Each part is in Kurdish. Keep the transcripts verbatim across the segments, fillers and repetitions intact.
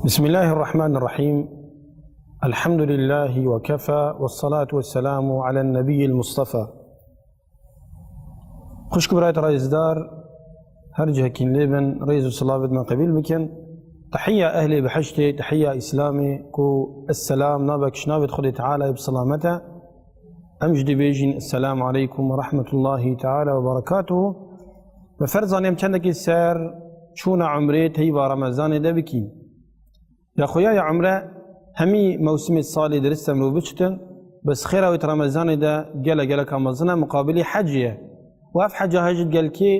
بسم الله الرحمن الرحيم. الحمد لله وكفى، والصلاة والسلام على النبي المصطفى. Xwişk û birayet rêzdar, her cihekî lê bin, rêz û silavê me qebîl bikin. Tehiya ehlê bihiştê, tehiya Îslamê, ku esselam, navek ji navê Xwedê Teala yê bi selamet e. Em jî dibêjin, Esselamu aleykum ve rahmetullahi teala ve berekatuhu. Me ferz zanî em çendekî ser çûna umrê teyba Remezanê de bikîn. Ya xuya ya umre hemî mewsimê salê dirist e mirov biçitin, bes xêra wê di Remezanê de gele geleka mezin e, muqabilî hecê ye. Û ev heca hej digel kê?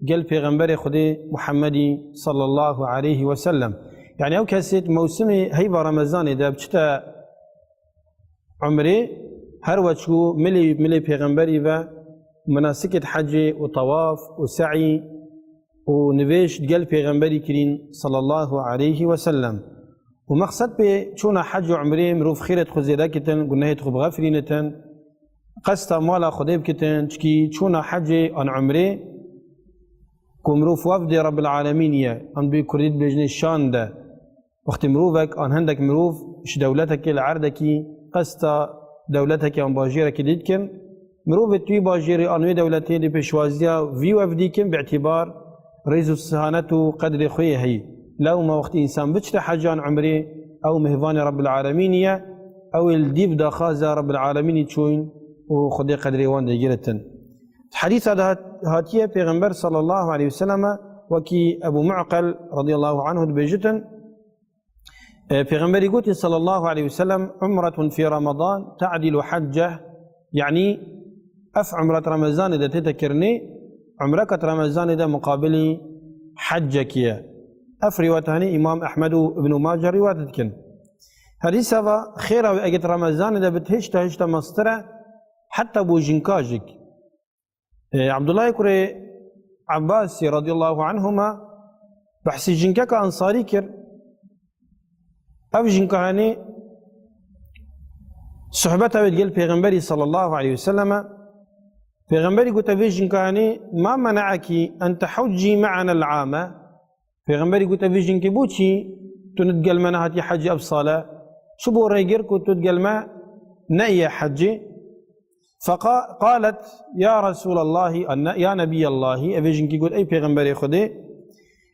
Gel Pêxemberê Xwedê Muhammedî sallallahu aleyhi ve sellem. Yanî ew kesê di mewsimê heyva Remezanê de biçite umrê, her weçû milê, milê Pêxemberî ve, menasikê hecê û tewaf û se'î û nivêj digel Pêxemberî kirîn sallallahu aleyhi ve sellem. Û mexsed pê çûna hec û umrê, mirov xêrê xwe zêde kitin, gunehê xwe bixefirînitin, qesta mala Xwedê bikitin, çikî çûna hecê an umrê, ku mirov wefdê Rebbil Alemîn ye, an bi kurdî dibêjinê şan de. Wextê mirovek an hindek mirov ji dewletekê li erdekî qesta dewletekê an bajêrekî dî dikin, mirovê tu wî bajêrê an wê dewletê dê pêşwaziya vî wefdî kin, bi îtîbar rêz û sihanet û qedrê xwe yê heyî. Lewma wextê însan biçite hecan umrê, ew mêvanê Rebbil Alemînî ye, ew ê li dîv daxwaza Rebbil Alemînî çûyn û Xwedê qedrê wan dê giritin. Di hedîsa de hat-, hatiye Pêxember sallallahu aleyhi ve selleme wekî Ebu Mu'qel radiyallahu anhu dibêjitin, e, Pêxemberî gotî sallallahu aleyhi ve sellem, "Umretun fî Ramadan te'dilu hecce." Yanî ev umret Remezanê de tête kirinê, umreka di Remezanê de muqabilî heccekî ye. Ev rîwayet hanî Îmam Ehmed û Ibn Mace rîwayet dikin. Hedîsa va xêra wê eger di Remezanê de bit hêşta hêşta mestir e, heta bo jinka jî. E, Abdullah kurê Abbasî radiyallahu anhuma behsî jinkeka ensarî kir. Ev jinka hanî sohbeta wê digel Pêxemberî sallallahu aleyhi ve selleme. Pêxemberî gote vê jinka hanî, "Ma mene'eki en tehuccî me'enel ame?" Pêxemberî gote vê jinkê, "Bo çî tu nid gel me nehatî hecî ev sale? Çi bo rêgir ku tu digel me neyê hecî?" Feqa-, qalet, "Ya Resûlallahî, an-, ya Nebiyallahî", evê jinkî got, "Ey Pêxemberê Xwedê,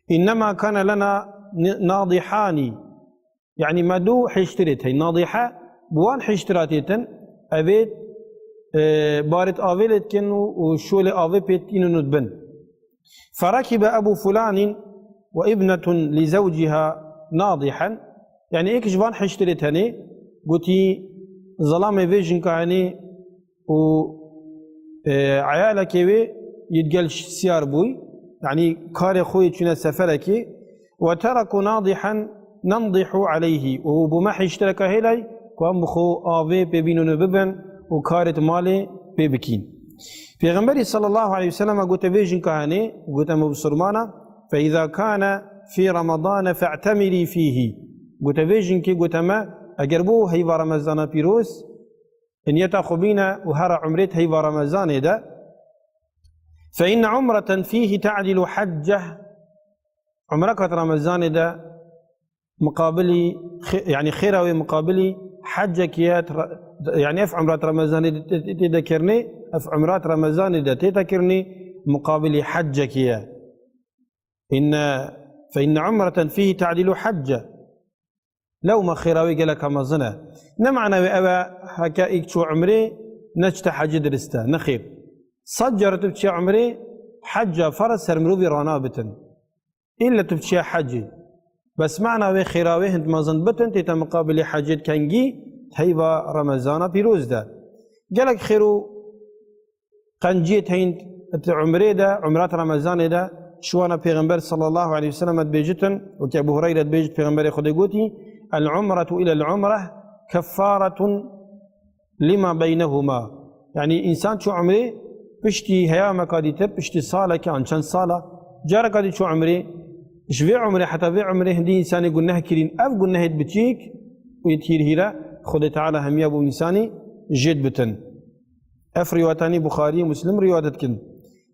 innema kana lena ni-, nadîhanî." Yanî me du hiştirê tey. Nadîhe bi wan hiştira têtin, evê, e, barêt avê lê dikin û, û şolê avê pê tînin û dibin. Ferakibe Ebu Fulanin ve ibnetun li zewciha nadihen. Yanî êk ji van hiştirê tenê gotî, zilamê vê jinka henê û, e, eyalekê wê yê digel siyar bûy. Yanî karê xwe yê çûne seferekê. Ve teraku nadihen nendihu aleyhi. Û bo me hiştireka hêlay ku em bi xwe avê pê bînin û bibin û karê di malê pê bikîn. Pêxemberî sallallahu aleyhi ve sellem gote vê jinka henê, gote me bisurmana, "Fe îza kane fî Ramadane fe'temirî fîhî." Gote vê jinkê, gote me, eger bo heyva Remezana pîroz, niyeta xwe bîne û here umrê di heyva Remezanê de, "Fe inne umreten fîhî te'dilu hecceh." Umreka di Remezanê de muqabilî, xê-, yanî xêra wê muqabilî heccekî ye, tra-, yanî ev umra di Remezanê de tê, tê, tê de kirinê, ev umra di Remezanê de tê de kirinê, muqabilî heccekî ye. Inne, fe inne umreten fîhî te'dilu hecce. Lewma xêra wê geleka mezin e. Ne mana wê ew e, heke êk çû umrê, neçite hecî dirist e. Nexêr. Sed care tu biçiya umrê, hecca ferz ser mirovî rana bitin. Îlle tu biçiya hecî. Bes mana wê xêra wê hind mezin bitin, tête miqabilê hecê di kengî, heyva Remezana pîroz de. Gelek xêr û qenciyê teyîn di umrê de, umrat Remezanê de, şiwana Pêxember sallallahu aleyhi ve sellem dibêjitin, wekî Ebu Hureyre dibêjit, Pêxemberê Xwedê gotî, "El umretu ilel umreh keffaretun lima beynehuma." Yanî însan çû umrê, piştî heyameka dîtir, piştî salekî an çend sala, careka dî çû umrê, ji vê umrê heta vê umrê hindî însanê guneh kirîn, ev gunehêt biçîk û yê tîrhîre Xwedê Teala hemiya bo însanî jêd bitin. Ev rîwayetanî Buxarî, Muslim rîwayet dikin.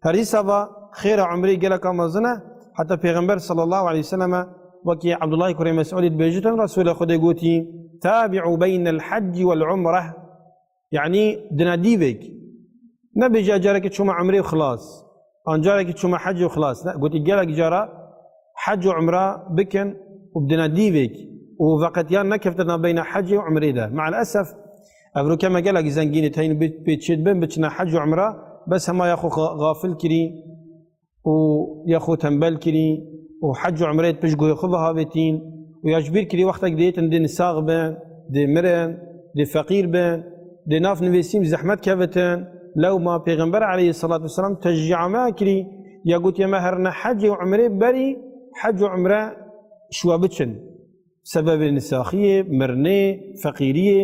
Her dîsa va xêra umrê geleka mezin e, heta Pêxember sallallahu aleyhi ve selleme Wekî Abdullah kurê Mes'udî dibêjitin, Resulê Xwedê gotî, "Tabi'u beynel hecci wel umreh." Yanî dina dîvek. Nebêje carekî çûme umrê û xilas. An carekî çûme hecê û xilas. Ne, gotî gelek cara hec û umra bikin û bidine dîvek û veqetiyan nekefte navbeyna hecê û umrê de. Me'el esef, evroke me gelek zengînê teyn pê çê dibin, biçine hec û umra, bes hema ya xwe xa-, xafil kirî û ya xwe tembel kirî û hec û umrê pişt guhê xwe vehavêtîn û ya ji bîr kirî wextek dê yêtin dê nisax bin, dê mirin, dê feqîr bin, dê nav nivîsîn zehmet kevitin. Lewma Pêxember aleyhisselatu vesselam teşcîa me kirî, ya gotiye me herine hecê û umrê berî hec û umre şiwa biçin. Sebebê nisaxiyê, mirinê, feqîriyê,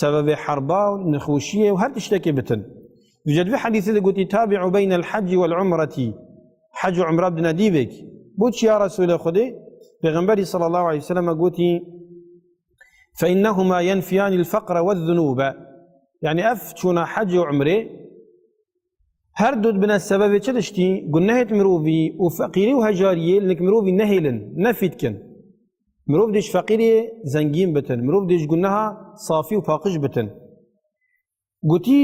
sebebê herba û nexweşiyê û her tiştekê bitin. Vêca di vê hedîsê de gotî, "Tabi'u beynel hecci wel umretî." Hec û umra bidine dîvek. Bo çi ya Resulê Xwedê? Pêxemberî sallallahu aleyhi ve sellem gotî, "Fe innehuma yenfiyanil feqre ve zunube." Yanî ev çûna hecê û umrê her du dibine sebebê çi tiştî? Gunehêt mirovî û feqîrî û hejariyê li nik mirovî nehêlin, nefî dikin. Mirov dê ji feqîriyê zengîn bitin. Mirov dê ji guneha safî û paqij bitin. Gotî,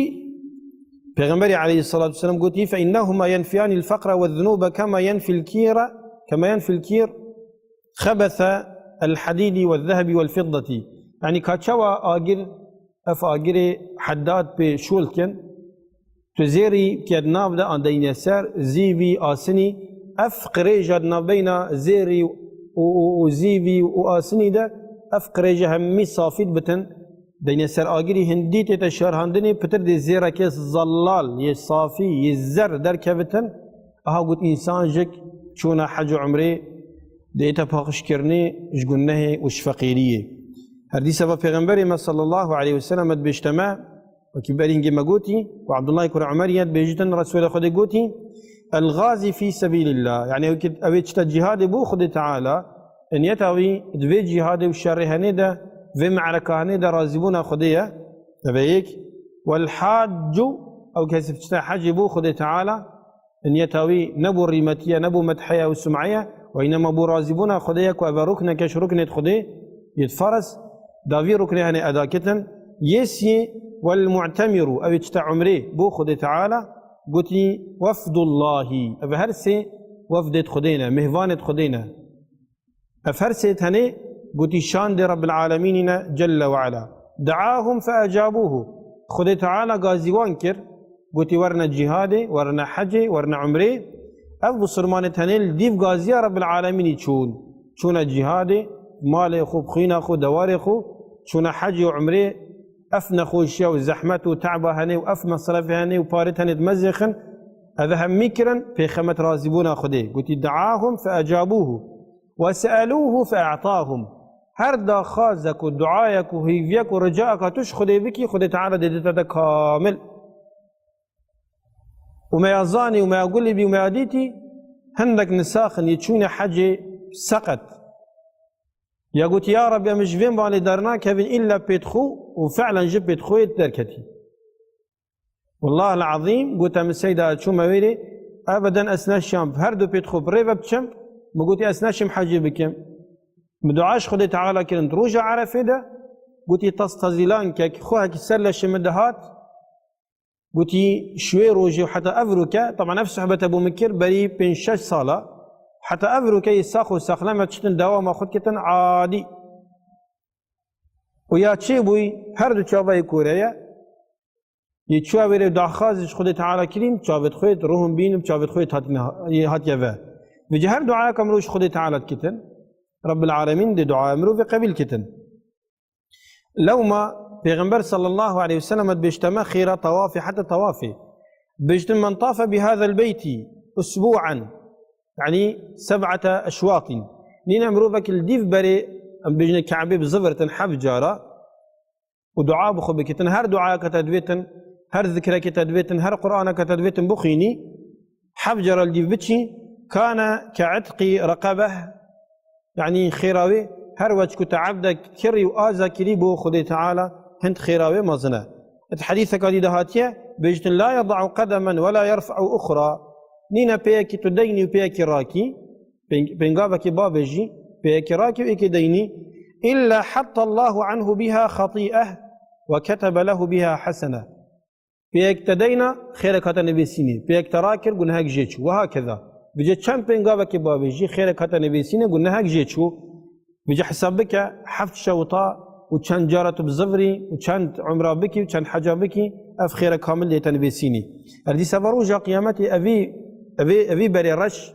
Pêxemberî aleyhisselatu vesselam gotî, "Fe innehuma yenfiyanil feqre ve zunube kema yenfil kîre, kema yenfil kîr xebese el hadîdî ve zehebi vel fiddetî." Yanî ka çawa agir, ev agirê heddad pê şûl kin, tu zêrî ket nav de an deyne ser, zîvî, asinî, ev qirêja di navbeyna zêrî û, û, û zîvî û asinî de, ev qirêja hemî safî dibitin, deyne ser agirî hindî tête şerhandinê, pitir dê zêrekê zellal, yê safî, yê zer derkevitin, aha got însan jik çûna hec û umrê dête paqijkirinê ji gunehê û ji feqîriyê. Her dîsa va Pêxemberê me sallallahu aleyhi ve sellem dibêjte me, Wekî berî hingê me gotî, ku Abdullah kurê Umer yê dibêjitin, Resûlê Xwedê gotî, "El-gazî fî sebîlillah." Yanî ew ki, ew ê çite cîhadê bo Xwedê Teala, niyeta wî di vê cîhadê û şerê henê de, vê me'reka henê de razîbûna Xwedê ye. Ev e yek. "Wel-haccu", ew kes çite hecê bo Xwedê Teala, niyeta wî ne bo rîmetiye, ne bo medheya û sum'eye, we înema bo razîbûna Xwedê ye ku ev e rukneke ji ruknêt Xwedê yêt ferz, da vî ruknê henê eda kitin. Yê siyê, "Wel-mu'temiru", ew ê çite umrê bo Xwedê Teala, gotî, "Wefdullahî", ev her sê wefdêt Xwedê ne, mêhvanêt Xwedê ne. Ev her sê tenê gotî şandê Rabbil Alemînî ne Celle ve Ala. "De'ahum fe ecabuhu." Xwedê Teala gazî wan kir, gotî, "Werine cîhadê, werine hecê, werine umrê." Ev bisilmanê tenê li dîv gaziya Rabbil Alemînî çûn. Çûne cîhadê, malê xwe, xwîna xwe, dewarê xwe, çûne hecê û umrê, ev nexweşiya û zehmet û te'ba henê û ev mesrefê henê û parê tenê dimezêxin, ev hemî kirin, pêxemet razîbûna Xwedê. Gotî, "De'ahum fe ecabuhu." "Ve se'elûhu fe e'tahum." Her daxwazek û duayek û hîviyek û ricaek tu ji Xwedê bikî, Xwedê Teala dê dite te kamil. Û me ya zanî û me ya gulî bî û me ya dîtî, hindek nisaxin yê çûne hecê seqet. Ya gotî, "Ya Rebbi, em ji vê malê dernakevin îlla pêt xwe û fi'len ji pêt xwe yê derketî." Wallah el-azîm, gote min, Seyda, çûme wêrê, ebeden ez neşiyam her du pêt xwe bi rê ve biçim, min gotî, ez neşim hecê bikim. Min dua ji Xwedê Teala kirin di roja Erefê de, gotî, testezîlan kek xwehekî ser leşê min dihat, gotî, ji wê rojê û heta ev roke, teban ev sohbete bo min kir, berî pênc şeş sala, heta ev roke yê sax û saxlem e, çitin dewama xwe dikitin adî. Û ya çêbûyî her du çavayê kore ye, Yê çûya wêrê daxwazê ji Xwedê Teala kirîn, çavêt xwêt, ruhum bîn û çavêt xwêt hatine, yê hatiye ve. Vêce her duayeka mirov ji Xwedê Teala dikitin, Rabbil Alemîn dê duaya mirovê qebîl kitin. Lewma Pêxember sallallahu aleyhi ve sellem dibêjte me xêra tawafê, heta tawafê. Bêjtin, "Men tafe bi hazel beyti usbu'an", yanî seb'ete eşwatîn. Nîne mirovek li dîv berê, em bêjine Ke'bê bi zivirtin heft cara, û dua bi xwe bikitin. Her duayeke te divêtin, her zikrekê te divêtin, her Quraneke te divêtin bixwînî, heft cara li dîv biçî, kane ke itqî reqebeh, yanî xêra wê her weç ku te evdek kirî û aza kirî bo Xwedê Teala hind xêra wê mezin e. Di hedîseka dî de hatiye, bêjtin, "La yeda'u qedemen we la yerfe'u uxra." Nîne pêyekî tu deynî û pêyekî rakî, pêng-, pêngavekî bavêjî, Pê yekê rakî û êkê deynî, illa hatta Allahu anhu biha xatî'eh ve ketebe lehu biha hasene. Pê yek te deyna, xêrek hate nivîsînê. Pê yek te rakir, gunehek jê çû. Ve hakeza. Vêce çend pêngavekê bavêjî, xêrek hate nivîsînê, gunehek jê çû. Vêce hesab bike, heft şewta û çend cara tu bizivirî û çend umra bikî û çend heca bikî, ev xêre kamil lê te nivîsînî. Her dîsa va roja qiyametê evî, evî, evî berê reş,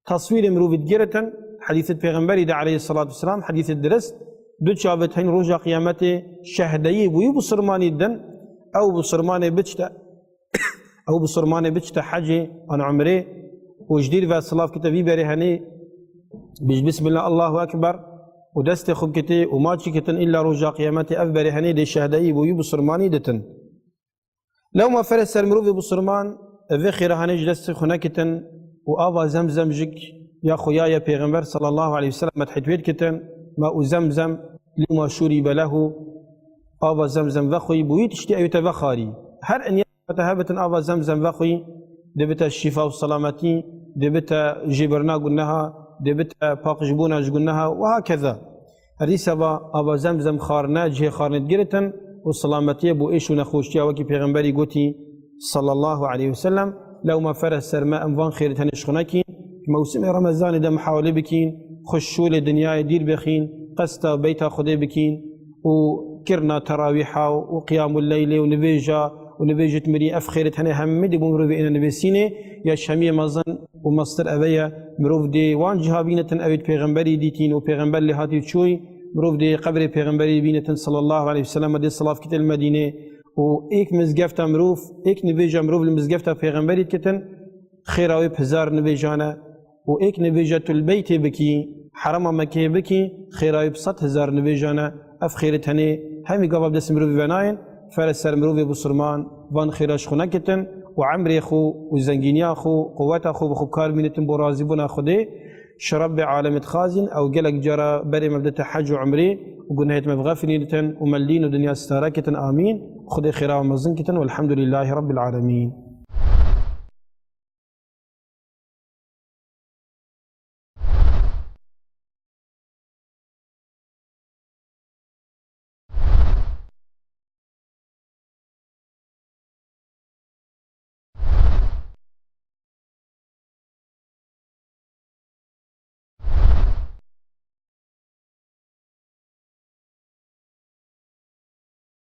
Teswîrê mirovî digiritin, hedîsê pêxemberî de aleyhisselatu vesselam, hedîsê dirist, du çavê heyîn roja qiyametê şehdeyî bûyî bisurmanî didin, ew bisurmanê biçite, ew bisurmanê biçite hecê an umrê û ji dîr ve silav kite vî berê henê, bij Bismillah, Allahu Ekber û destê xwe bikitê û maçî kitin, îlla roja qiyametê ev berê henê dê şehdeyî bûyî bisurmanî ditin. Lewma fere ser mirovê bisurman, vê xêrahanê ji destê xwe nekitin û ava Zemzem jik ya xuya ye Pêxember sallallahu aleyhi ve sellem medhê wê dikitin, ma û Zemzem lima şuribe lehu, ava Zemzem vexwî, bûyî tiştî ew te vexarî. Her inya te hebitin ava Zemzem vexwî, dibite şîfa û selametî, dibite jêbirina guneha, dibite paqijbûna ji guneha û hakeza. Her dîsa va ava Zemzem xarine, cihê xarinê digiritin û selametiyê bo êş û nexweşiya wekî Pêxemberî gotî, sallallahu aleyhi ve sellem, lewma fere ser me em van xêrê tenê ji xwe nekîn, mewsimê Remezanê de mihawelê bikîn, xwe ji şolê dinyayê dîr bixîn, qesta beyta Xwedê bikîn û kirina terawîha û qiyamul leylê û nivêja û nivêjit mirî ev xêrê tenê hemî dê bo mirovê êne nivêsînê, ya ji hemiyê mezin û mestir eve ye, mirov dê wan ciha bînitin, ew ê Pêxemberî dîtîn û Pêxember lê hatî çûyî, mirov dê qebrê Pêxemberî bînitin sallallahu aleyhi ve sellem, dê silav kitin li Medînê û êk mizgefta mirov, êk nivêja mirov li mizgefta Pêxemberî dikitin, xêra wê bi hezar nivêjan e û êk nivêja tu li beytê bikî, herema Mekeyê bikî, xêra wê bi sed hezar nivêjan e. Ev xêrê tenê hemî gava bi destê mirovî venayên, fere ser mirovê bisurman van xêra ji xwe nekitin û emrê xwe û zengîniya xwe, quweta xwe bi xwe bi kar bînitin bo razîbûna Xwedê. Ji Rebbê alemê dixwazîn, ew gelek cara berê me bidite hec û umrê û gunehêt me bixefilînitin û me li dîn û dinya sitare kitin. Amîn. Xwedê xêra we mezin kitin. Welhamdulîllahî Rebbil alemîn.